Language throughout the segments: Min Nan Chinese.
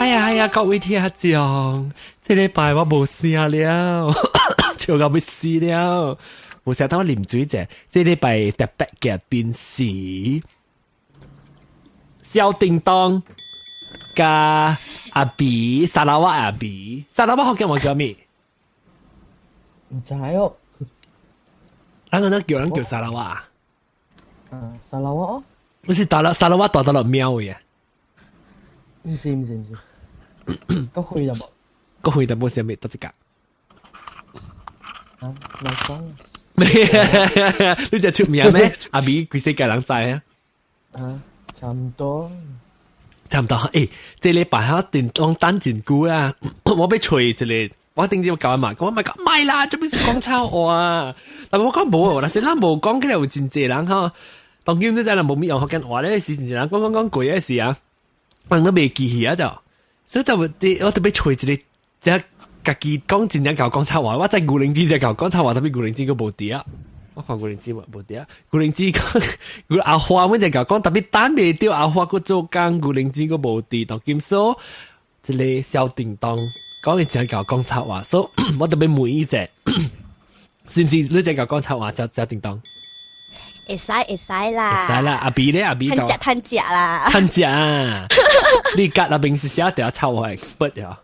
哎呀哎呀，各位聽眾，這禮拜我無聲了，笑到欲死了。無聲，等我啉水者。這禮拜特別嘅賓是蕭叮當佮阿比沙拉瓦阿比，沙拉瓦福建話叫咩？毋知哦。咱個叫人叫沙拉瓦。啊，沙拉瓦哦。不是打了沙拉瓦大到了喵嘅。毋是毋是毋是，閣會就無。閣會就無啥物，得一個。啊，來講。你這出名咩？阿比規世界人知啊。啊，差唔多。差唔多。欸，這禮拜哈電當等真久啊！我欲揣一个，我頂日教嘛，講我咪講咪啦，這邊是講臭話。但我講無，但是咱無講起來有真濟人吼。當今你知人無咪用福建話咧，是真濟人講講講過嘅時啊，我都袂記起啊就，所以就我特別揣一个，這家己講真正𠢕講臭話，我在牛奶子才𠢕講臭話，特別牛奶子閣無佇啊。我看牛奶子無佇啊，牛奶子講阿花，阮才𠢕講，特別等袂著阿花閣做工，牛奶子閣無佇，當今說這个蕭叮當講伊真𠢕講臭話，所以我特別問伊者，是毋是你真𠢕講臭話？蕭蕭叮當？會使會使啦，會使啦。阿比咧，阿比趁食趁食啦，趁食啊！你隔那邊是寫條臭話 expert 呀？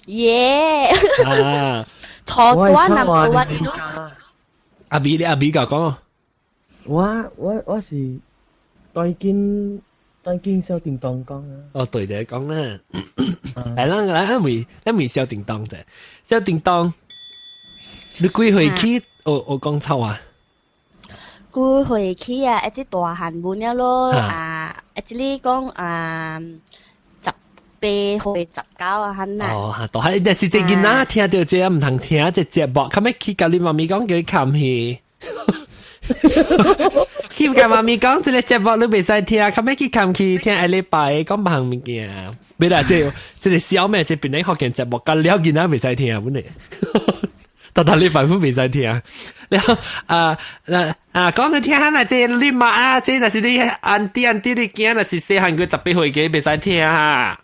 耶！啊，台灣 number one。阿比咧，阿比𠢕講。我是對見對見蕭叮當講啊。哦，對的，講啦。來，咱來，咱問咱問蕭叮當者，蕭叮當，你幾歲起學學講臭話？幾歲起啊？一直大漢本了咯，啊，一直你講啊，18歲19啊，很啦。哦，大漢，但是這囡仔聽著這毋通聽這節目，較尾去共你媽咪講叫伊崁去。去共媽咪講這个節目你袂使聽，較尾去崁去聽下禮拜講別項物件。袂啦，這這个小妹這邊咧福建節目，佮了囡仔袂使聽本嚟。逐逐禮拜攏袂使聽。了啊啊講你聽下啦，這你媽啊，這若是你 auntie auntie 你囝，若是細漢過18歲嘅袂使聽哈。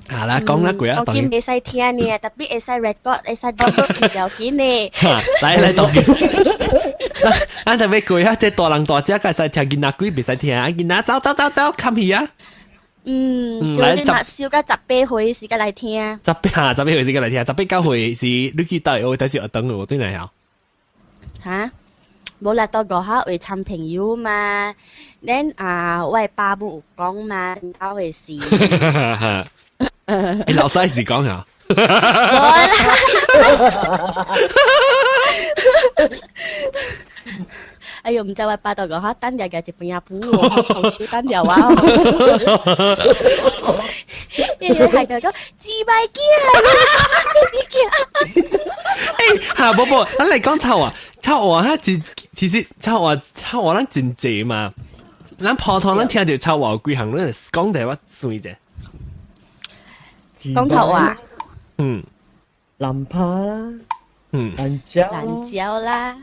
啊啦，講啦過啊。當今袂使聽呢，特別會使 record，會使 download 了緊呢。來來當今，咱特別過啊，這大人大隻會使聽，囡仔鬼袂使聽，囡仔走走走走，冚去啊！嗯，叫你嘛小到18歲時間來聽。十八哈，18歲時間來聽，18、9歲是你去倒學，但是學堂學對來啊？哈？無啦，到外口會參朋友嘛。恁啊，我的爸母有講嘛，到的是。你老師是講啊？無啦。哎喲，毋知我爸到外口等日嘅一邊阿婆，從手等掉啊！因為係佢講自敗囝，自敗囝。欸，哈，無無，咱來講臭話，臭話，它其其實臭話臭話，咱真濟嘛。咱普通咱聽著臭話有幾項，咱講者我算者。講臭話。嗯。藍趴啦。嗯。藍椒。藍椒啦。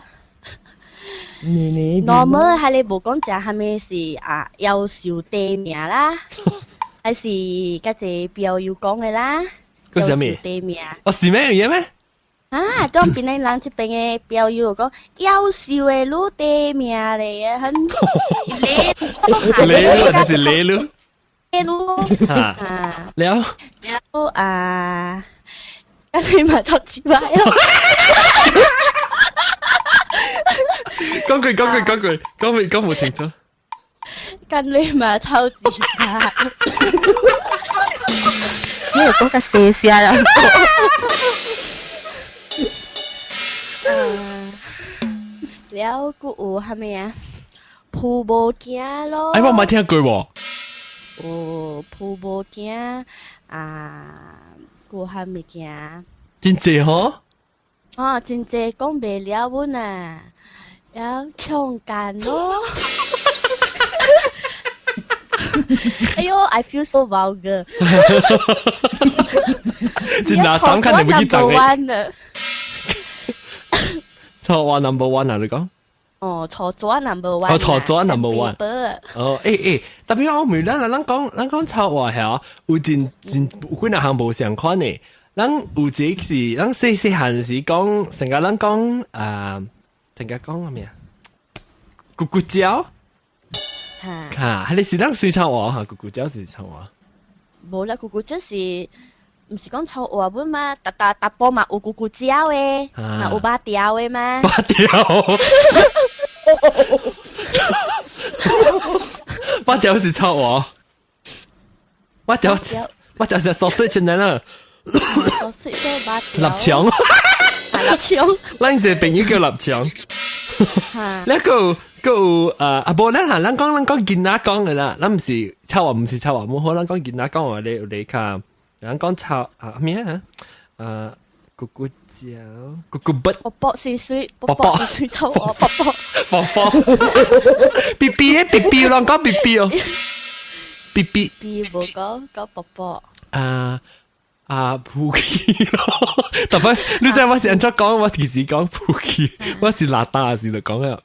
年年。 normal 係你無講食啥物是啊，夭壽地名啦，還是嗰隻標語講的啦？閣啥物？地名。哦，是咩樣咩？啊，講檳城人這邊的標語講夭壽的女地名咧，很雷雷就是雷魯。雷魯。啊。了。了啊，啊你嘛做幾擺哦？講句講句講句講未講無清楚。跟你嘛臭字啊！只係講個細聲啦。啊，了閣有啥物啊？鋪無驚咯。哎，我冇聽過喎。有鋪無驚啊，閣有啥物件？真濟吼。哦，真濟講袂了阮啊，了強姦咯。哎喲，I feel so vulgar。真拿三看你會去長嘅。臭話 number one 啊！你講。哦，錯咗 number one。哦，錯咗 number one。哦，欸欸，特別我每咱咱講咱講臭話係有真真有幾若項無相款的。咱有一個是咱細細漢時講，成個咱講啊，成個講咩啊？咕咕鳥。嚇。嚇，係你是咱算臭話嚇？咕咕鳥是臭話。無啦，咕咕鳥是。毋是講臭話本嘛，逐逐逐波嘛有咕咕鳥的，嘛有肉條的嘛。肉條，肉條是臭話，肉條肉條是 sausage 嚟啦。 sausage 肉條。臘腸。臘腸。咱一個朋友叫臘腸。那個個有啊，無咱哈，咱講咱講囡仔講的啦，咱毋是臭話，毋是臭話，無好，咱講囡仔講話咧，有咧較。人講臭啊咩啊？啊，咕咕鳥，咕咕筆，卜卜是水，卜卜是水臭我卜卜，卜卜，B B 咧 B B，人講 B B 哦，B B B 無講講卜卜。啊啊，普氣咯，特別你知我是按怎講，我其實講普氣，我是垃圾時就講啊。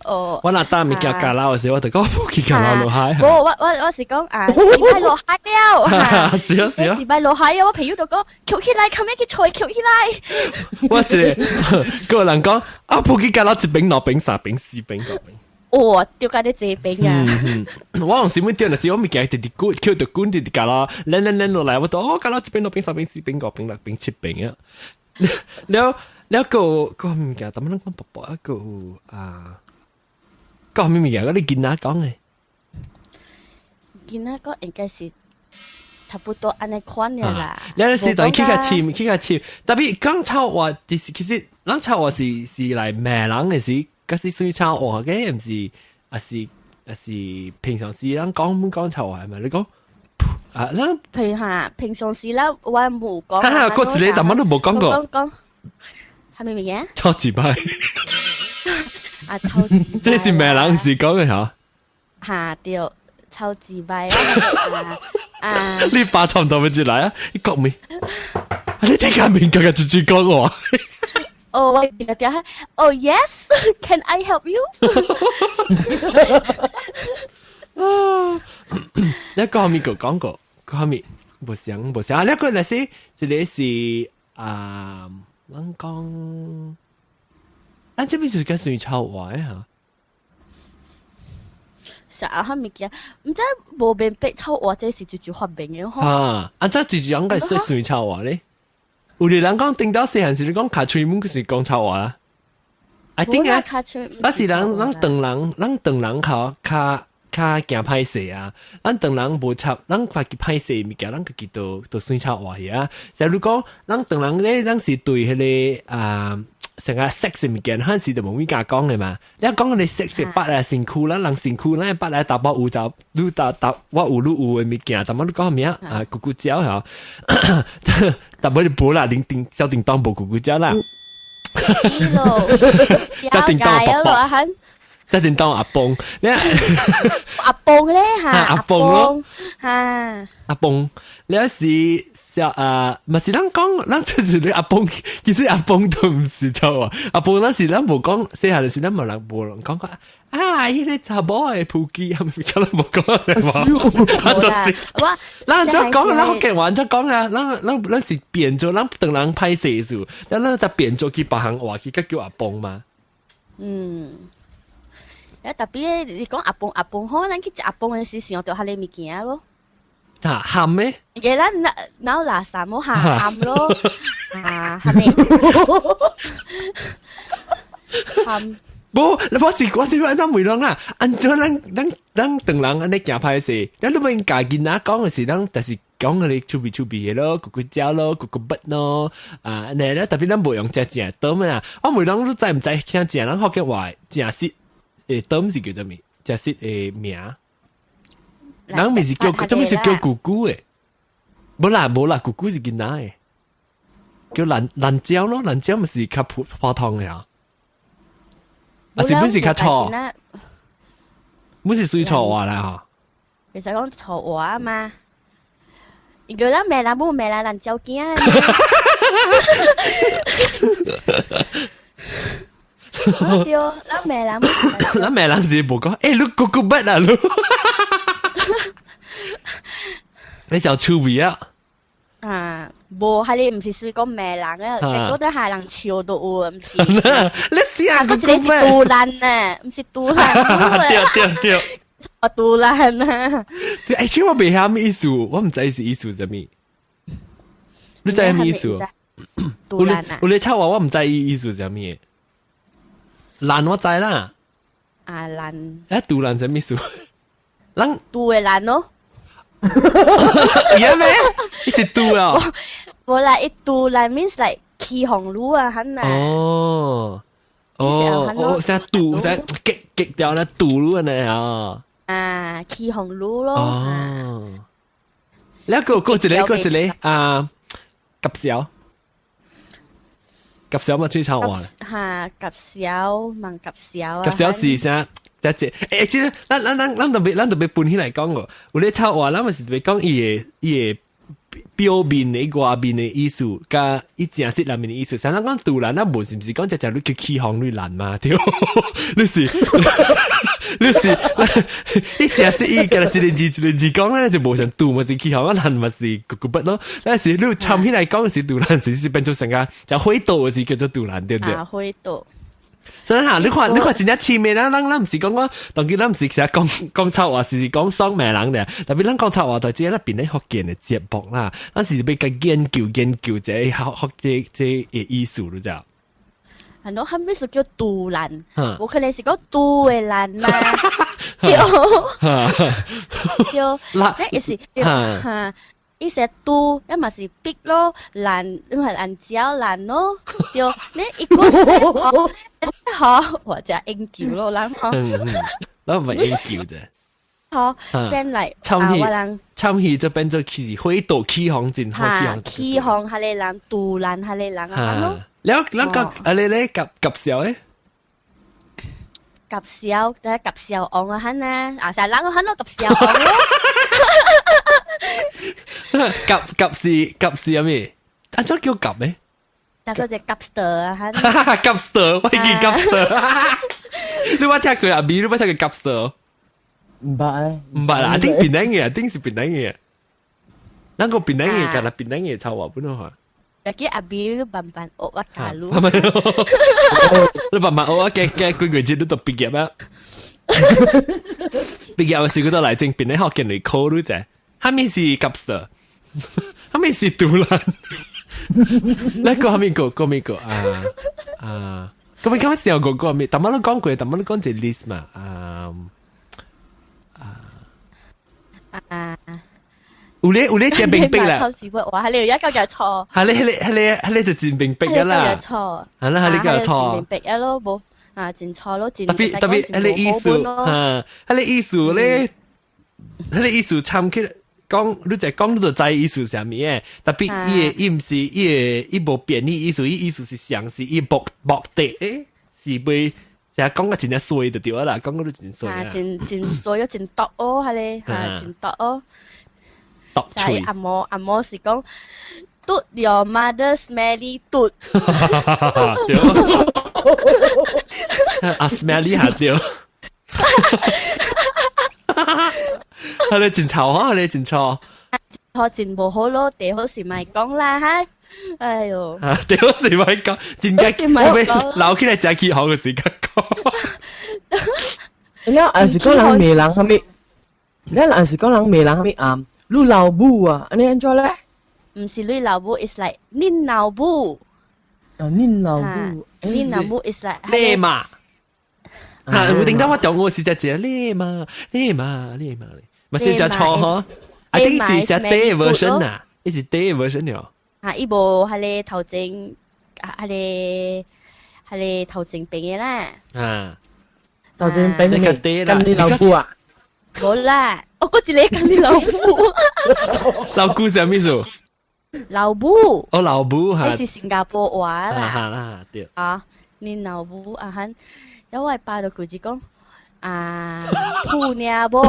哦，我若擔物件加撈嘅時，我就講普氣加撈落海。無，我我我是講啊，一擺落海了，是啊是啊，一擺落海啊，我朋友就講，抾起來，後面去揣抾起來。我一個個人講啊，普氣加撈一餅、兩餅、三餅、四餅、五餅。哇，丟甲你這邊啊！我用時會丟，若是我物件直直滾，抾著滾直直加撈，攆攆攆落來，我都哦加撈一餅、兩餅、三餅、四餅、五餅、六餅、七餅啊。了了個個物件，但乜攏講薄薄一個啊？講咩物件？嗰啲囡仔講嘅。囡仔講應該是差不多按呢款嘅啦。你是當去較深，去較深。特別講臭話，就是其實咱臭話是是來罵人嘅時，嗰是算臭話嘅，毋是，還是還是平常時咱講講臭話係咪？你講啊，咱平下平常時啦，我冇講。哈哈，嗰一個但乜都冇講過。講講係咪物件？臭一擺。啊，臭一這是罵人時講嘅嚇。嚇對，臭一擺啊啊！你爸差唔多咪來啊？你講未？你聽下面個個直接講我。哦，我記得哦，Yes，Can I help you？啊！你講咪個講過，講咪無想無想啊！你個那是這個是啊，咱講，咱這邊是講算臭話嚇。食啊，物件，毋知無明白臭話，這是直接發明的吼。啊，啊，這直接應該說算臭話咧。有啲人講頂到細漢時，你講尻喙門，就是講臭話啦。I think 啊，那是人咱唐人，咱唐人較較較驚歹勢啊。咱唐人無插，咱家己歹勢物件，咱家己都都算臭話去啊。假如講咱唐人咧，咱是對彼個啊，成個 sex 物件，彼時就無物件講的嘛。你講你 sex 捌來身軀，咱人身軀，咱捌來淡薄有就愈搭搭，我有愈有的物件，淡薄你講啥物啊？啊，咕咕鳥吼，淡薄就無啦，零丁小叮當無咕咕鳥啦。小叮當阿伯，小叮當阿公，你阿公咧嚇，阿公咯，嚇，阿公，你是小啊，毋是咱講，咱就是你阿公，其實阿公都毋是錯啊。阿公那時咱無講，細漢時咱無人無人講過啊，彼個查某的噗姬，係咪可能無講嘛？就是我，咱怎講，咱福建話怎講啊？咱咱咱是變做咱當人歹勢數，咱咱才變做去別項話去，佮叫阿公嘛。嗯。啊，特別你講阿公阿公好，咱去食阿公的時，想著彼个物件咯。啊，鹹咩？嘅咱鬧鬧垃圾冇鹹鹹咯，啊，係咪？鹹。無，我是我是按怎問人啦？按怎咱咱咱唐人按呢行歹勢，咱都免教囡仔講的是，咱就是講彼个趣味趣味的咯，咕咕鳥咯，咕咕筆咯，啊，按呢咧特別咱無用正正 term 啊，我問人你知毋知聽正人福建話正式誒 term 是叫做咩？正式的名，人毋是叫，這物是叫姑姑的？無啦無啦，姑姑是囡仔的，叫蘭蘭椒咯，蘭椒毋是較普普通的啊。啊是本是較錯，本是算錯話啦吼。其實講錯話啊嘛，因為咱罵人母罵人蘭椒囝。對，咱罵人。咱罵人是無講，欸，你咕咕筆啊，你。你就趣味啊！啊，無，係你毋是屬於講罵人啊，結果都係人笑都有，毋是。你試下啊，嗰一個是杜蘭啊，毋是杜蘭。對對對。我杜蘭啊。欸，其實我袂曉咩意思，我毋知是意思啥物。你知咩意思？杜蘭啊！有咧臭話，我毋知伊意思啥物。蘭我知啦。啊蘭。欸，杜蘭啥物意思？人杜的蘭咯。有咩？伊是杜啊！無啦，伊杜蘭 means like 起紅爐啊，很啊。哦哦哦，成杜成激激掉那杜爐呢啊！啊，起紅爐咯。哦。你個個一個個一個啊，夾小，夾小嘛最常話。嚇，夾小，問夾小啊。夾小是啥？只只，欸，這咱咱咱咱特別咱特別分起來講哦，有咧臭話，咱嘛是特別講伊的表面的外面的意思，佮伊正式內面的意思。像咱講杜蘭，咱無是毋是講只只你去起哄你難嘛？對，你是你是，伊正式伊佮一個字一個字講咧，就無像杜嘛是起哄，啊難嘛是咕咕筆咯。但是你參起來講是杜蘭，是變做成個就回道是叫做杜蘭，對不對？啊，回道。所以哈，你看，你看真正黐面啦，咱咱毋是講我，當今咱毋是成日講講臭話，是講爽罵人的。特別咱講臭話，就只咱變咧福建的節目啦，咱是欲共研究研究這學學這這個意思，你知？很多後面是叫杜蘭，無可能是講杜的蘭嘛。對，對，那意思，哈。伊說拄，抑嘛是逼咯，爛，因為爛蕉爛咯，對，你一個說好，或者研究咯，咱吼。咱毋係研究啫。好，變來參戲，參戲就變做起火度起哄真好起哄。起哄，彼个人杜爛，彼个人啊咯。了，咱講啊你咧夾夾笑誒？夾笑，對，夾笑王啊，漢啊，啊，成人漢咯夾笑王咯。夾夾是夾是啥物？按怎叫夾咩？那個隻夾蛇啊，夾蛇，我見夾蛇。你捌聽過阿咪？你捌聽過夾蛇？毋捌咧，毋捌啦，頂檳榔嘅，頂是檳榔嘅。咱個檳榔嘅，敢若檳榔嘅臭話本來話。叫阿咪你慢慢學我教你。你慢慢學我，加加幾個月你都畢業啊！畢業嘅時佢都來正檳榔學見嚟考慮者。啥物是夾蛇？啥物是杜蘭？那個啥物個？個咩個？啊啊！咁你剛剛笑過個咩？頭先都講過，頭先都講一個 list 嘛。啊啊啊！有咧有咧真明白啦。哇！你而家夠錯。係你係你係你係你就真明白噶啦。錯。係啦，係你夠錯。真明白啊咯，無啊真錯咯，真特別特別係你意思，嚇，係你意思咧，係你意思參起講，你就講你就知意思啥物嘅。特別伊個伊毋是伊個伊無貶義意思，伊意思是像是伊目目的，誒，是袂成日講個真正衰就對啦，講個都真衰啊，真真衰又真毒哦，係咧，嚇真毒哦。毒喙。阿嬤阿嬤是講，嘟 your mother smelly 嘟。對。啊 smelly 下對。係你真臭啊！你真臭。錯真無好咯，第好時咪講啦哈。哎喲。啊，第好時咪講，真嘅，留起來食起好嘅時間講。你還是講人罵人啥物？你還是講人罵人啥物啊？你老母啊，按呢按怎咧？毋是你老母，is like 恁老母。啊，恁老母，恁老母 is like 你嘛？啊，有頂當我中午時才食你嘛，你嘛，你嘛，嘛是食錯嗬？啊，頂是食第 version 啊，伊是第 version 了。啊，伊無彼個頭前，啊，彼個彼個頭前邊的啦。啊，頭前邊的，幹你老母啊？無啦，我閣一個幹你老母。老姑啥物意思？老母。哦，老母哈。彼是新加坡話啦。哈啦，對。啊，你老母啊，喊，有我爸就規日講，啊，鋪爾無？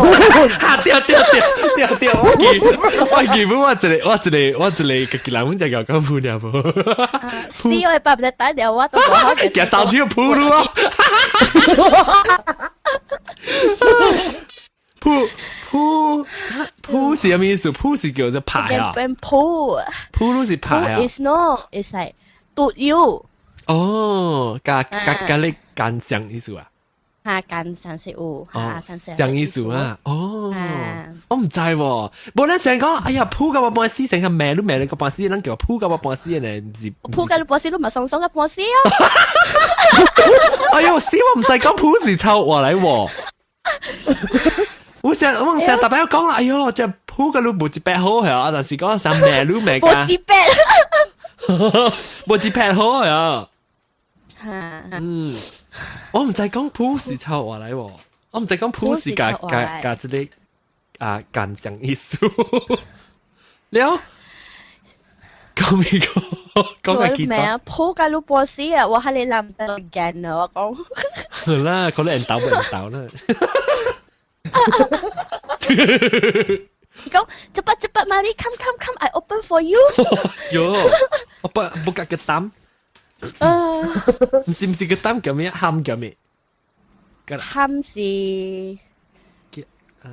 哈對對對對對，我記本我一個家己人，阮就叫講鋪爾無。死我爸唔知打電話都無好。夾手指鋪咯。鋪鋪鋪是啥物意思？鋪是叫做拍啊。鋪。鋪都是拍啊。 Is no, it's like 嘟 you。哦，加加加你干相意思啊？哈，干相是有，哈，相相意思啊？哦，我毋知喎，無咱成日講，哎呀，鋪到我半死，成個罵都罵你個半死，咱叫鋪到我半死呢，毋是？鋪到你半死都唔係鬆鬆嘅半死啊！哎呦，死我毋知講鋪是臭話來喎。我成特別講啦，哎呦，這鋪個你無一百好係啊，但是講成罵都罵無一百，無一百好係啊。嗯，我毋知講鋪是臭話來喎，我毋知講鋪是加加加這個啊干將意思。了，講咩個？講個幾咩啊？鋪甲你半死啊！我係你諗到驚啊！我講。好啦，可能人鬥人鬥啦。伊講 cepat cepat mari come come come I open for you。喲，我不不夾個膽。毋是個膽叫咩？喊叫咩？喊是。啊。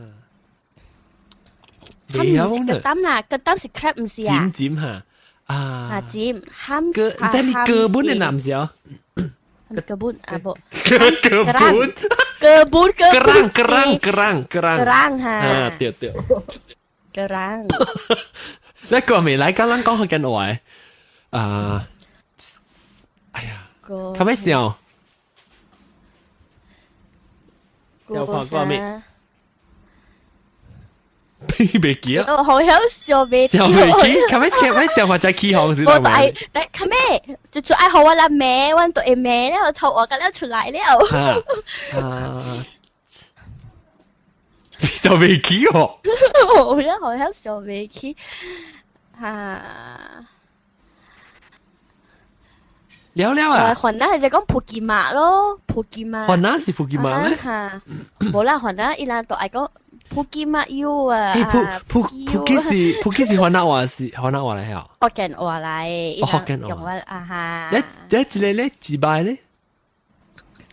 喊毋是個膽啦，個膽是 crab 毋是啊？尖尖哈。啊。啊尖喊。個這咪個本的男是哦。個本啊無。個本。個本個 kerang kerang kerang kerang kerang 哈。啊對對。 kerang。你個未來講咱講福建話啊？哎呀，較欲笑？笑話講咩？袂記啊！哦，好曉笑袂笑袂記，較欲較欲笑話才起哄是我愛，但較尾就就愛予我來罵，我都會罵了，臭話甲了出來了。啊！笑袂起哦！我好曉笑袂起，哈！了了啊！雲南係就講普吉馬咯，普吉馬。雲南是普吉馬咩？哈，無啦，雲南伊人都愛講普吉馬有啊。普普普吉是普吉是雲南話是雲南話來嚇。福建話來，福建話。用我啊哈。你你一個咧幾擺咧？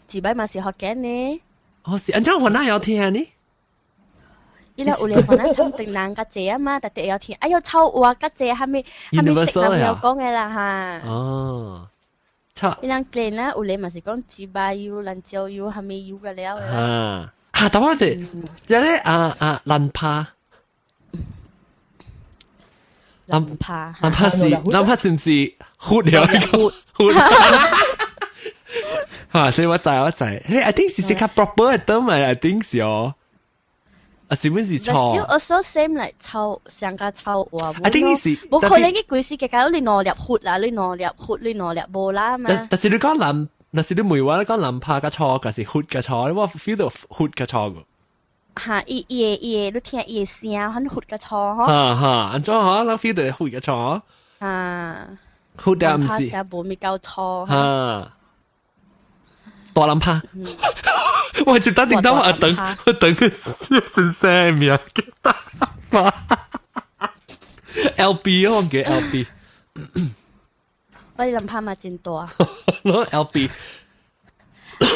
幾擺嘛是福建呢？哦是，按怎雲南會曉聽呢？伊拉有咧雲南唱唐人較濟啊嘛，特別會曉聽。哎喲，臭話較濟，蝦米蝦米識人曉講的啦哈。哦。伊人見啦，有咧嘛是講雞巴油、蘭椒油，蝦米油個了。啊，哈，等我者，這個啊啊，蘭帕，蘭帕，蘭帕是蘭帕是毋是糊了？糊糊。哈，所以我知我知，hey, I think 是較 proper 的 term 啊，I think 是哦。啊，是不是錯 But still also same like 臭上加臭話。 I think 是。無可能你規時計較你兩粒糊啦，你兩粒糊，你兩粒無啦嘛。但是你講藍，但是你問我你講藍拍較錯，還是糊較錯？我 feel 到糊較錯個。哈，伊伊個伊個，你聽伊個聲，很糊較錯嗬。哈哈，按怎嗬？咱 feel 到糊較錯。啊。糊掉毋是。無咪夠錯。哈。大藍拍。我一等聽到我等，我等個先生名叫大藍拍。LB 我唔記得 LB。我藍拍嘛真大。攞 LB。我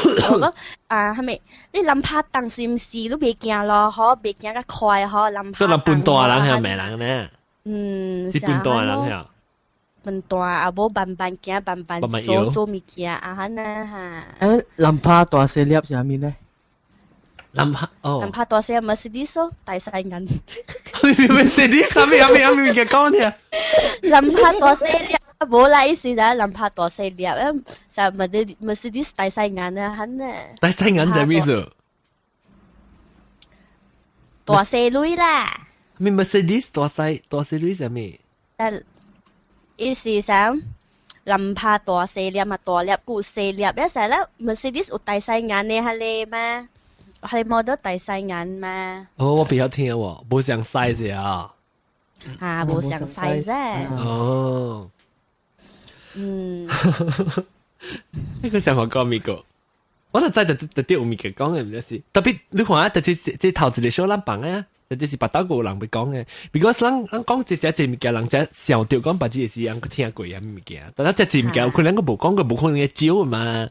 講啊，係咪？你藍拍當是毋是？你袂驚咯，嗬，袂驚較快嗬，藍拍。都人半大人係咩人呢？嗯，是半大人係。半大啊，無慢慢行，慢慢做做物件啊，哈呢哈。誒，藍拍大細粒是啥物呢？藍拍哦。藍拍大細咪是你說大細眼。 Mercedes 啥物啥物啥物嘅講呢？藍拍大細粒，無啦意思就係藍拍大細粒，咁就咪啲 Mercedes 大細眼啊，哈呢。大細眼就咩意思？大細鐳啦。咩 Mercedes 大細大細鐳係咩？誒。伊是啥？林拍大細粒嘛，大粒顧細粒，一成咧，Mercedes 有大細眼的係咧嘛？係 model 大細眼嘛？哦，我比較聽喎，無相 size 啊。啊，無相 size。哦。嗯。呢個想學講咩個？我就知特特特有物件講嘅，毋是特別你看啊，特別這頭一個小咱放啊，特別是別島個人會講嘅，because 咱講這這這物件，人才想到講別只是人聽過啊物件，但係這這物件有可能個無講過，無可能會少嘛。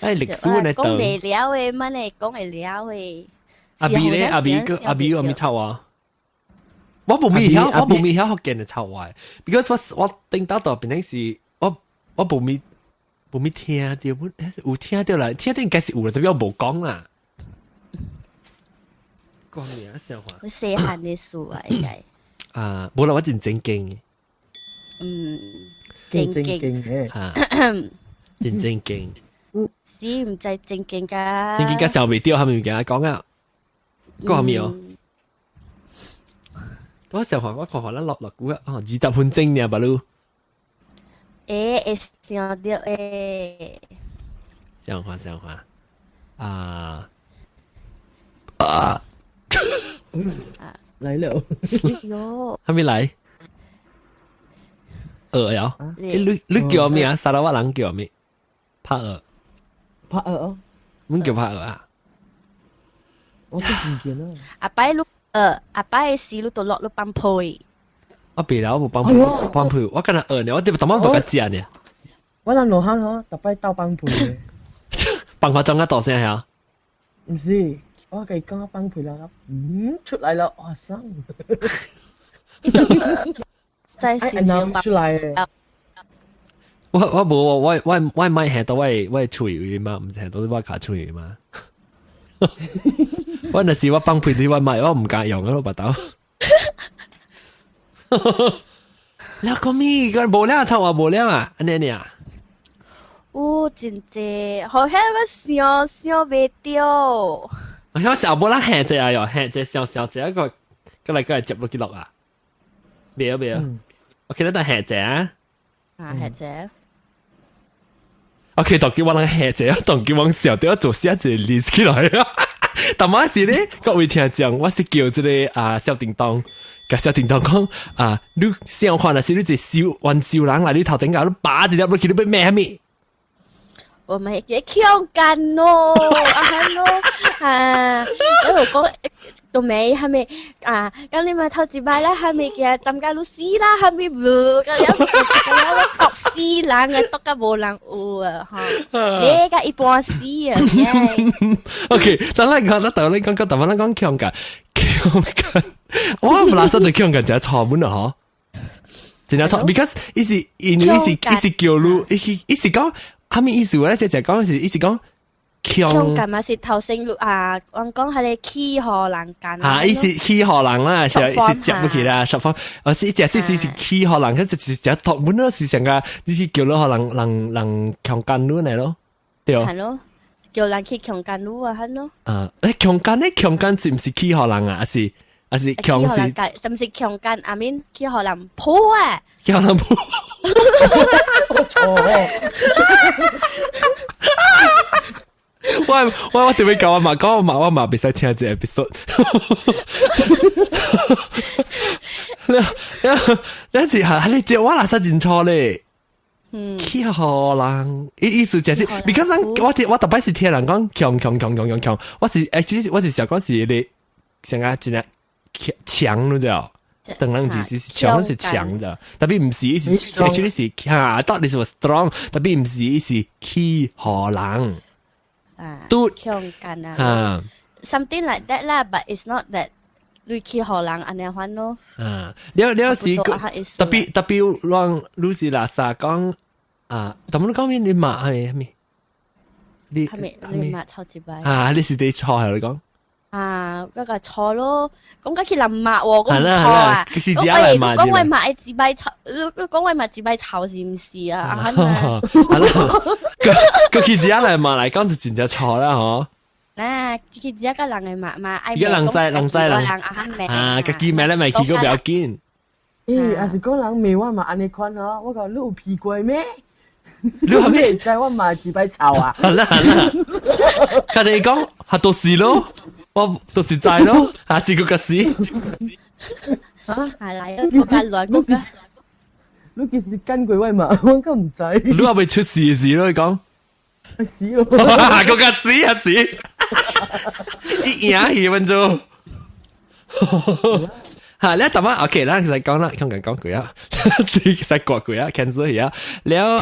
哎，歷史呢？講袂了的，乜你講會了的。阿 B 咧，阿 B 個阿 B 有咪臭啊？我無咪曉，我無咪曉福建的臭話，because 我頂到到變成是，我無咪聽到，有聽到啦，聽到應該是有啦，特別我無講啦。講咩啊？笑話。我細漢的事啊，應該。啊，無啦，我真正經。嗯，正經嘅。嚇，真正經。是毋知正經㗎。正經甲想袂著，係咪物件講啊？講啥物哦？我想話我看看咱落落股啊，哦，20分鐘爾，巴魯。欸，會想著欸。想話想話啊啊！來了。喲。還沒來？鵝呀？你叫咩啊？沙拉瓦人叫咩？拍鵝。拍鵝哦。阮叫拍鵝啊？我都唔見啦。阿擺你阿擺時你都落你放屁。我別啦，我無放屁，放屁，我敢若餓呢，我特別淡薄無較食呢。我人羅漢嗬，特擺鬥放屁。放花裝較大聲嚇？毋是，我共伊講放屁啦，嗯，出來了，哇塞！再少少出來嘅。我無我咪係到我喙位嘛，毋是係到我跤喙嘛。我若是我放屁對我咪，我毋敢用啊，我腹肚。了個咪個無了，臭話無了啊，按呢爾。有真濟，好像我想想袂著。我想後尾咱下隻啊喲，下隻想想這一個，過來過來接落去落啊。袂啊袂啊，我記得等下隻啊。啊，下隻。 OK，當叫我人下隻，當叫我笑，對我做寫一個 list 起來啊。但嘛是咧，各位聽眾，我是叫這個啊小叮當，共小叮當講啊，你想看若是你一收冤仇人來你頭前甲你拔一粒落去，你欲罵啥物？我們會強姦咯，啊咯，啊，你有講都未係咪啊？咁你咪頭一擺啦，係咪嘅參加律師啦，係咪無？咁樣咁樣毒死人啊，毒甲無人有啊，吼！你個一般死啊！OK，等咱講，咱頭你講講，頭咱講強姦，強姦，我毋拉說對強姦真錯滿啊，嗬！真正錯，because 伊是因為伊是叫你，伊是講。啥物意思咧？這就講是意思講強姦嘛是頭先啊，我講係你起予人姦啊，伊是起予人啦，是接不起啦，十方，啊是一隻是起予人，佢就是只托滿咯，是成個你是叫你予人強姦你嚟咯，對。係咯，叫人去強姦你啊，係咯。啊，誒強姦咧，強姦是毋是起予人啊？還是強是？是毋是強姦？I mean 起予人抱啊？起予人抱。錯。我特別講我媽講我媽我媽袂使聽這 episode。你你是係你這我哪使認錯咧？嗯，起予人意思就是，because 我特別是聽人講強強強強強強，我是其實我是想講是你成個真係強，你知道？當然是強是強的，特別毋是伊是，actually 是嚇，到底是 strong，特別毋是伊是起予人。啊，都強姦啊，something like that 啦，but it's not that 你起予人按呢款咯。啊，了了是特別讓你是垃圾講啊，但你講咩？你罵係咪？你係咪？你罵臭一擺？啊，你是佇錯係你講？啊，嗰個錯咯，講緊去人罵喎，講唔錯啊。講講我罵一擺臭，你講我罵一擺臭是毋是啊？啊，係啦，個去只來罵來講就真正錯啦，嗬。嗱，去只個人嘅罵罵，而家人知人知人啊，家己罵咧咪去過不要緊。咦，還是講人罵我嘛按呢款嗬，我講你有屁過咩？你係咩知我罵一擺臭啊？係啦係啦，佢哋講係到時咯。我都是知咯，還是個個死。啊，係啦，國家亂國家。你其實跟過我嘛，我更毋知。你還未出事時咯，你講。死咯！個個死啊死！一贏去分鐘。嚇！你特別 OK 啦，其實講啦，講緊講句啊，其實講句啊，cancel 去啊，了啊，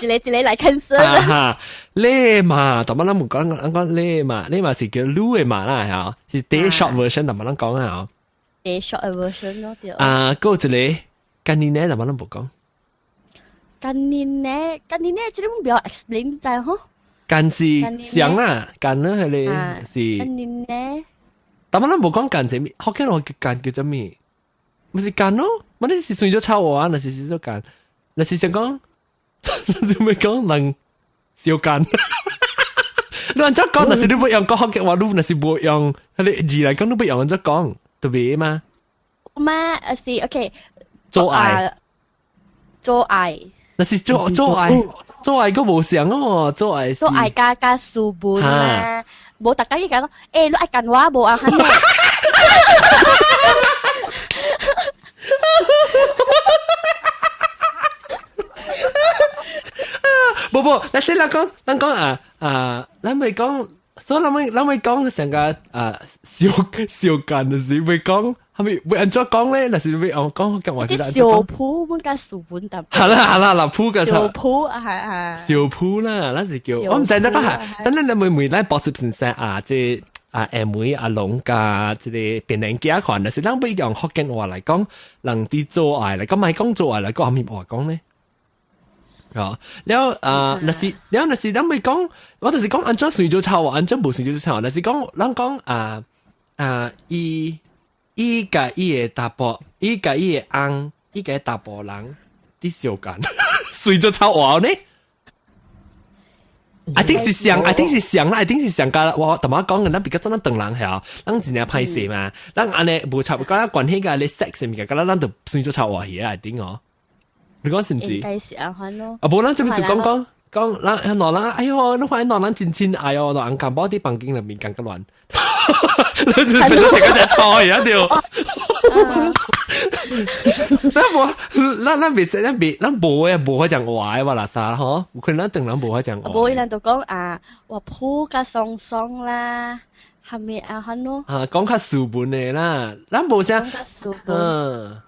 一個一個來 cancel 哈，你嘛，特別咱冇講，咱講你嘛，你嘛是叫擼的嘛啦，嚇，是第 short version 特別咱講啊，第 short version 咯，對。啊，嗰一個今年呢，特別咱冇講。今年呢，今年呢，這個唔要 explain 就嗬。近是上啦，近啦係你是。今年呢？但係咱無講近係咩？福建話叫近叫做咩？唔是近咯，我你是算咗臭話，那是算咗近，那是想講，做咩講人小近？你按怎講？那是你不用講福建話，你那是無用，你字來講，你不用按怎講，對唔嘛？嘛，是 OK。做愛，做愛。那是做做愛，做愛個無相哦，做愛。做愛加加書本嘛，無大家去講，欸，你愛幹我無啊？哈呢？無無，那先咱講，咱講啊啊，咱咪講，所以咱咪咱咪講成個啊小小間就是會講。係咪會按怎講咧？那是會講講講話是小鋪本加書本淡。係啦係啦，嗱鋪嘅小鋪啊係係。小鋪啦，那是叫我唔知得講係。等陣你妹妹咱博士先生啊，即啊阿妹阿龍加這個變人家款，但是咱要用福建話來講，人佇做愛來講，咪講做愛來講，係咪話講咧？哦，了啊，那是了，那是咱咪講，我就是講按怎算做臭話，按怎無算做臭，那是講咱講啊啊伊。伊佮伊的查埔，伊佮伊的翁，伊佮查埔人佇相干，隨做臭話呢？I think 是上，I think 是上啦，I think 是上加我同我講嘅，咱比較做咱唐人係，咱真正歹勢嘛，咱按呢無插，講咱關係佮你 sex 物件，佮咱就算做臭話去啊，I think 哦，你講是毋是？應該是按款咯。啊，無咱這邊是講講講，咱兩人，哎喲，你看兩人真親愛哦，兩人某佇房間內面講個亂。你就變做成個隻菜啊！對，咱無，咱咱袂使，咱袂，咱無誒，無法講話的話啦啥吼，有可能咱唐人無法講話。無，伊人就講啊，我抱甲爽爽啦，係咪啊？款咯。啊，講較斯文的啦，咱無啥。講較斯文。嗯，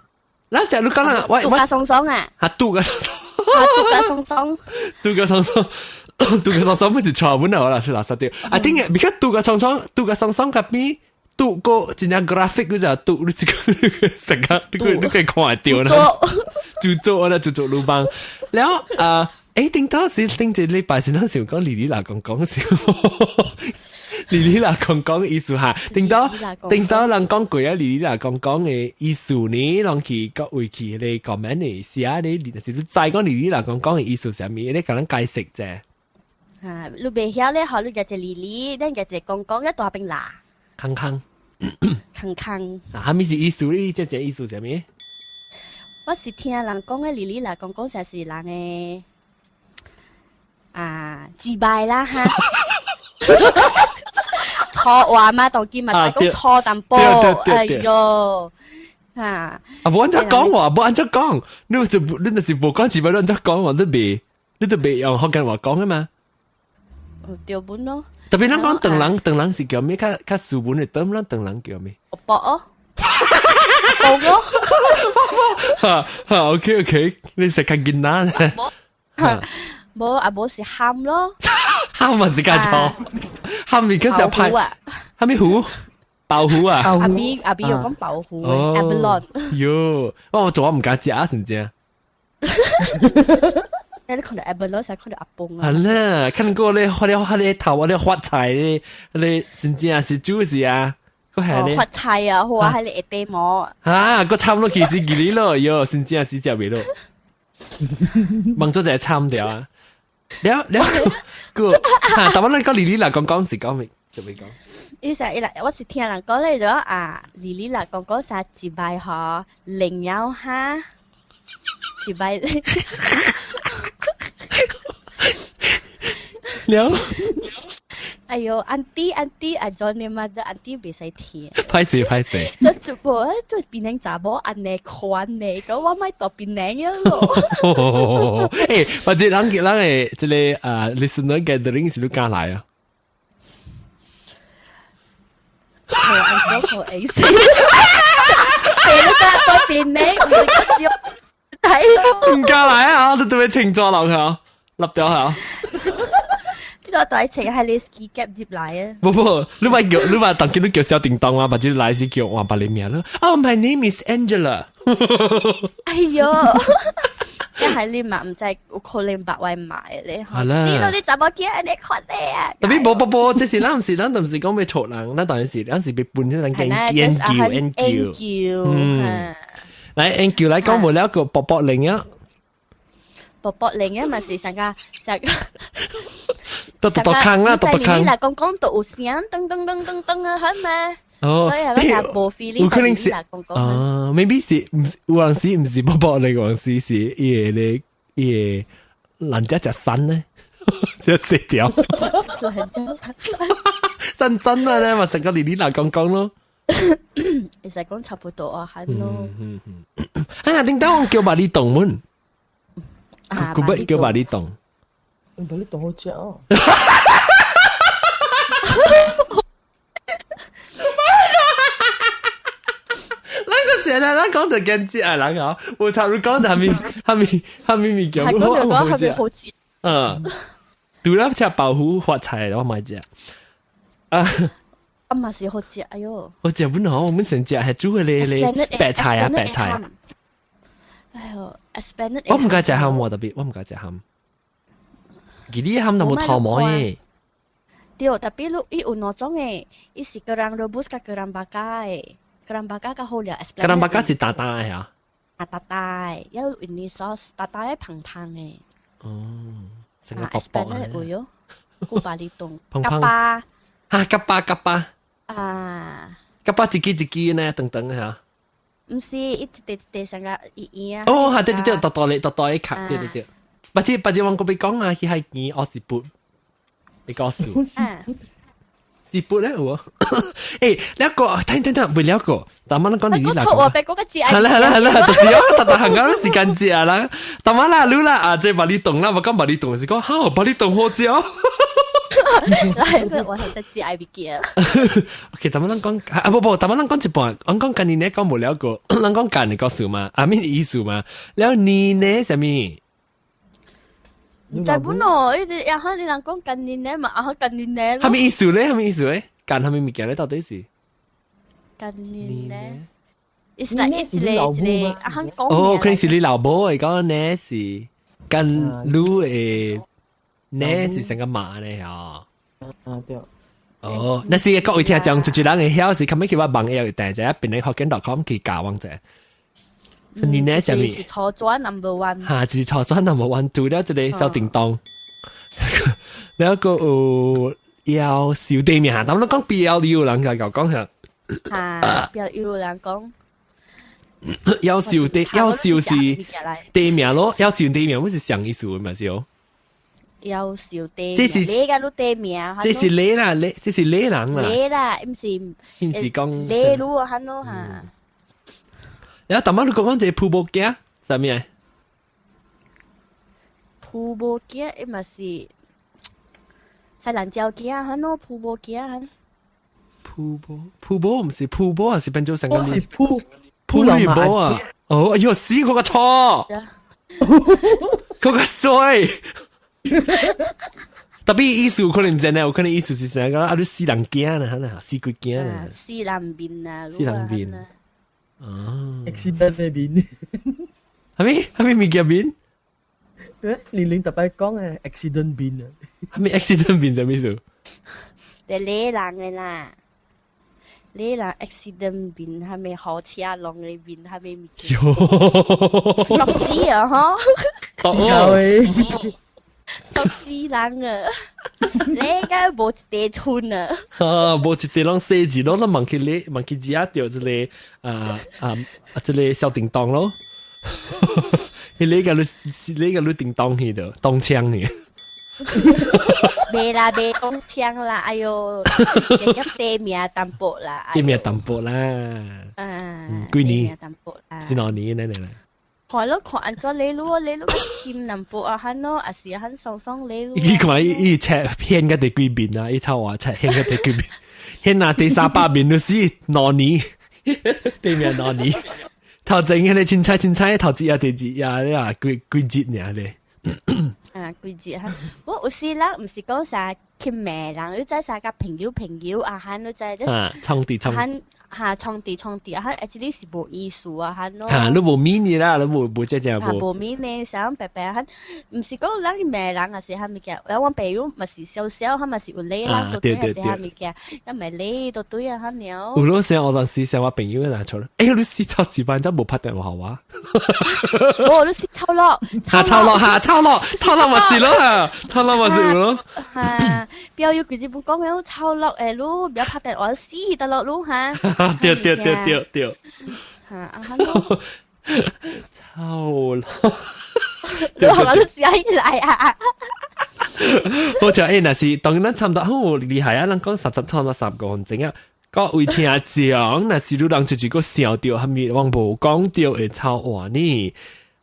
咱成日講啦，我拄甲爽爽啊。啊，拄甲爽爽。啊，拄甲爽爽。拄甲爽爽。拄甲爽爽不是錯本啊，我啦是垃圾掉。啊，頂個，比較拄甲爽爽，拄甲爽爽較比拄個真正 graphic 嗰隻拄，你這個成個你可你可以看會到啦。做做啦，做做魯邦。然後啊，誒，頂當時頂一禮拜是咱想講莉莉啦講講笑，莉莉啦講講意思哈。頂到頂到人講過啊，莉莉啦講講的意思呢，人去各位去咧 comment 的寫咧，就是你知講莉莉啦講講的意思啥物，你共咱解釋者。啊，你袂曉咧，好，你夾一莉莉，咱夾一公公一大邊啦。康康，康康。啊，啥物是意思？你這這意思啥物？我是聽人講的，莉莉啦，公公才是人的啊，自敗啦哈。錯話嘛，當今嘛，大講錯淡薄，哎喲，啊。啊，無按怎講話，無按怎講，你就你若是無講自敗，你按怎講話，你袂，你都袂用福建話講的嘛。對本咯。特別咱講唐人，唐人是叫咩？較較斯文的，咱唐人叫咩？伯哦，伯咯。哈哈，OK OK，你食較簡單。無啊，無是喊咯。喊嘛是較錯，喊咪嗰時派，喊咩虎？豆腐啊！阿 B 阿 B 有講豆腐嘅，阿 B 喲，我做我唔敢食啊，是唔是？你看到阿伯攞，成看到阿公啊！係啦，看過咧，發咧發咧頭，咧發財咧，咧真正是主是啊，個係咧發財啊，或係咧一地毛。啊，個慘落去是幾哩咯，喲，真正是食袂落，望咗就係慘掉啊！了了個，哈，但係咱講莉莉啦，講講是講未就未講。伊成伊來，我是聽人講咧，就啊，莉莉啦，講講啥一擺嗬，零幺哈，一擺。了，哎喲，auntie auntie，I join 你 mother auntie 袂使聽。歹勢歹勢。所以就無做檳城查某按呢款呢，講我莫住檳城咯。欸，或者咱咱的這个啊 listener gathering 是你敢來啊？好，按照好意思。你個住檳城，唔係個照睇。唔敢來啊！你特別清楚落去啊，立掉下。呢個代情係你 ski gap 接來啊！不不，你咪叫你咪當見你叫小叮當啊，或者來是叫我把你名咯。Oh, my name is Angela。哎喲，一係你嘛毋知有可能白位買咧，死到你怎麼叫你看你啊？特別無不不，這是咱毋是咱就毋是講欲錯人，咱當然是咱是欲分彼人研究研究。嗯，來研究來講無了個薄薄零啊。薄薄零啊，咪是成個成個。都獨獨坑啦，獨獨坑。你嚟講講到有聲，噔噔噔噔噔啊，係咩？哦，所以係咪就無 feeling？有可能是啊，maybe 是毋是有陣時毋是薄薄嚟，有陣時是伊個咧伊個人家食山呢，食死掉。人家食山。真真啊咧，嘛成個哩哩啦講講咯。其實講差不多啊，係咯。嗯嗯。哎呀，頂當我叫百里洞門。啊，佢不叫百里洞。百里洞好食哦。咱個成日咱講就驚食啊，人哦，無插你講就係咪係咪係咪物件？係講就講係咪好食？嗯，除了食包袱發菜，我買食。啊，啊嘛是好食，哎喲！好食本好，我們成食係煮個咧咧白菜啊白菜。哎喲，Esplanade 我毋敢食蚶喎，特別我毋敢食蚶。其實蚶都無頭毛的。對，特別你伊有兩種的，伊是 kerang rebus 佮 kerang bakar 的，kerang bakar 較好料。 kerang bakar 是大大的啊？啊，大大的，有雲呢 sauce，大大的胖胖的。哦，成個薄薄的。有喲，古巴里東。胖胖。夾巴。啊，夾巴夾巴。啊。夾巴一支一支呢，長長的嚇。毋是，伊一塊一塊成個圓圓啊。哦，嚇，對對對，大大咧，大大一卡，對對對。或者或者我閣欲講啊，去海邊我是撥，你告訴。是撥咧有無？欸，了個，聽聽聽，未了個，但係咱講你啦。我別講個字。係啦係啦係啦，就是我特特行緊時間節啊啦，但係啦，你啦啊，這百里洞啦，我講百里洞是講好，百里洞好食。來，我係只字愛物件。 OK，但係咱講啊，不不，但係咱講一半，我講今年咧講無了個，咱講幹的故事嘛，啊，咩意思嘛？了你呢？啥物？唔知本咯，伊直然後你人講近年咧嘛，啊近年咧。啥物意思咧？啥物意思咧？幹啥物物件咧？到底是？近年咧，It's like 一個一個啊，肯講。哦，可能是你老母會講呢是跟你的呢是成個馬咧嗬。啊對。哦，那是各位聽眾，就一人會曉是，後尾去我網頁有訂者，變成福建 .com 去教網者。你呢？啥物？是錯轉 number one。哈，就是錯轉 number one，除了這個小叮當，了個有夭壽地名，咱們講 BLU 人家講下。哈，BLU 人講。夭壽地，夭壽是地名咯，夭壽地名，不是上意思嘛是哦。夭壽地，這是你個都地名。這是你啦，你這是你人啦。你啦，毋是。毋是講。你路啊，咯哈。然後淡仔你講講這鋪布仔，啥物啊？鋪布仔，伊嘛是西蘭椒仔，哈喏，鋪布仔哈。鋪布鋪布毋是鋪布，還是變做成個？是鋪鋪女布啊！哦，哎喲，死我個錯！我個衰！特別意思可能毋知呢，有可能意思是啥個？啊，你死人驚啦，哈死鬼驚啦！死人面啊！死人面。哦，accident 的面，係咪係咪物件面？誒，玲玲特別講嘅 accident 面啊，係咪 accident 面就咩意思？係你人嘅啦，你人 accident 面係咪火車弄嘅面係咪物件？落死啊！嗬，哦，落死人啊！你該無一塊村啊！啊，無一塊攏細字咯，咱望去咧，望去食著這個啊啊啊，這個小叮當咯。你個你你個你叮當去的，當槍呢？袂啦，袂講槍啦，哎喲，會夾地名淡薄啦，地名淡薄啦。啊，幾年？淡薄啦。是兩年呢？你啦。看咯，看按怎你路，你路個深淡薄啊，漢咯，還是漢鬆鬆你路。伊看伊伊切騙個第幾面啊？伊臭話切騙個第幾面？騙啊第300面就是兩年，對面兩年。頭前迄個凊彩凊彩，頭一啊第二啊，你啊幾幾節爾咧？啊，幾節哈？我有時人毋是講啥去罵人，你知啥甲朋友朋友啊，漢你知即啊，創地創。漢哈創地創地啊，漢 actually 是無意思啊，漢咯。嚇，你無 mean 啦，你無無這隻無。無 mean 呢，啥白白漢，毋是講人罵人啊，是啥物件？我朋友嘛是小小，他嘛是有禮人，都對啊，是啥物件？一咪禮都對啊，漢了。有咯，時我當時想我朋友來錯了，哎，你死臭幾班，真無拍電話我。無，你死臭落。嚇臭落嚇臭落，臭落咪是咯嚇，臭落咪是咯。嚇，表友佢只本講嘅臭落誒，你唔要拍電話死得落你嚇。對對對對對。嚇啊哈咯。臭落。你學你寫起來啊！好似誒，若是當咱差不多好厲害啊！咱講十十差不多10個分鐘啊。各位聽眾，若是你人就是個想著，蝦米往無講著會臭話呢？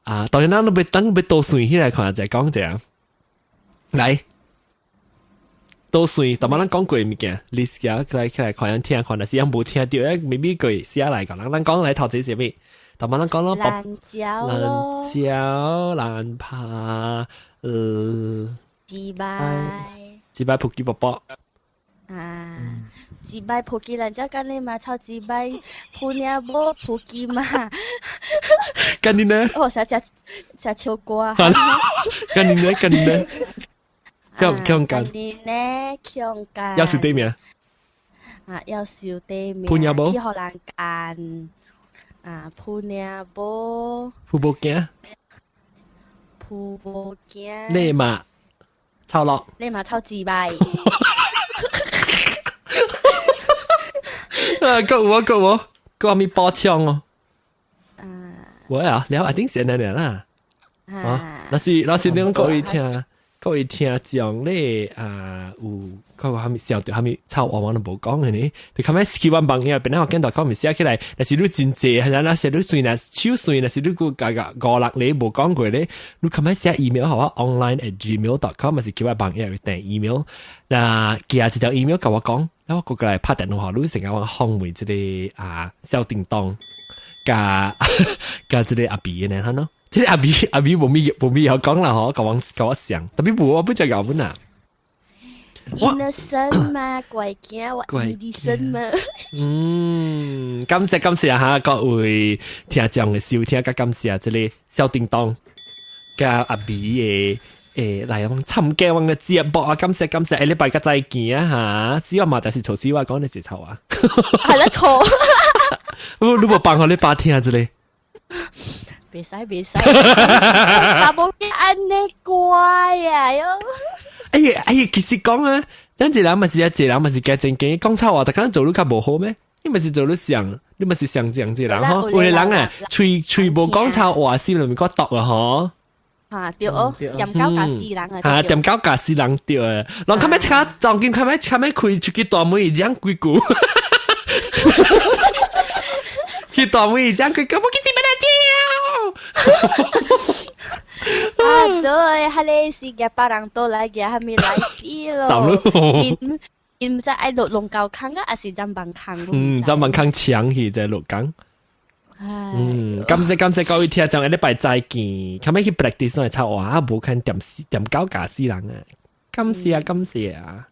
啊，當然咱都欲等欲倒算起來看，再講者。來，倒算，逐擺咱講過物件，你試下起來起來看樣聽看，若是樣無聽著，誒，maybe 過寫來講，咱咱講來頭前是啥物？逐擺咱講咯，爛蕉咯，爛蕉、爛帕，一擺，一擺撲機卜卜。啊，一擺撲機爛蕉，干你嘛炒一擺撲領某撲機嘛。干你呢？哦，啥食食秋瓜。干你呢？干你呢？強強干。干你呢？強干。要是對面。啊，要燒對面。撲領某。去予人幹。啊，撲領某。撲無驚。撲無驚。你嘛，臭落。你嘛臭一擺。啊，夠我夠我，夠我咪補充哦。啊。我啊，了一定是按呢啦。啊，若是若是你講各位聽，各位聽眾咧啊，有看過蝦米笑著蝦米臭話我都無講嘅呢？就較尾去阮網頁，本來我見到講咪寫起來，若是你真濟，還是若是你算若手算，若是你閣加個五六個無講過咧，你較尾寫 email 予我 online@gmail.com，還是去我網頁訂 email，那寄一條 email 共我講，然後我過來拍電話，你成日我訪問這個啊小叮當，佮佮這個阿比呢，哈喏。這個阿比阿比無咪無咪有講啦，嗬，共我共我想，特別無我不只搞本啊。 Innocent 嘛，乖囝，我 innocent 嘛。嗯，感謝感謝哈各位聽眾的收聽，佮感謝這個小叮當佮阿比的誒來參加阮的節目啊，感謝感謝，下禮拜閣再見啊哈！死我嘛，就是錯死我講的是錯啊。係啦錯。你你無放予你爸聽這個？袂使袂使，查某囝按呢乖啊喲。哎呀哎呀，其實講啊，咱一人嘛是啊，一人嘛是加正經，講臭話，逐工做你較無好咩？你嘛是做你上，你嘛是上這樣一人吼？有的人啊，喙喙無講臭話，心裡面較毒啊吼。啊對哦，踮狗咬死人啊！啊，踮狗咬死人對啊，人較尾較當今較尾較尾開出去大門講幾句，去大門講幾句，我去這邊來叫。啊，對，彼个是夾別人倒來夾，還沒來死咯。𪜶𪜶毋知愛落龍溝坑啊，還是斬網坑？嗯，斬網坑搶去在鹿港。嗯，感謝感謝各位聽眾，下禮拜再見。後尾去 practice 來插話，無看踮死踮狗咬死人啊！感謝啊，感謝啊！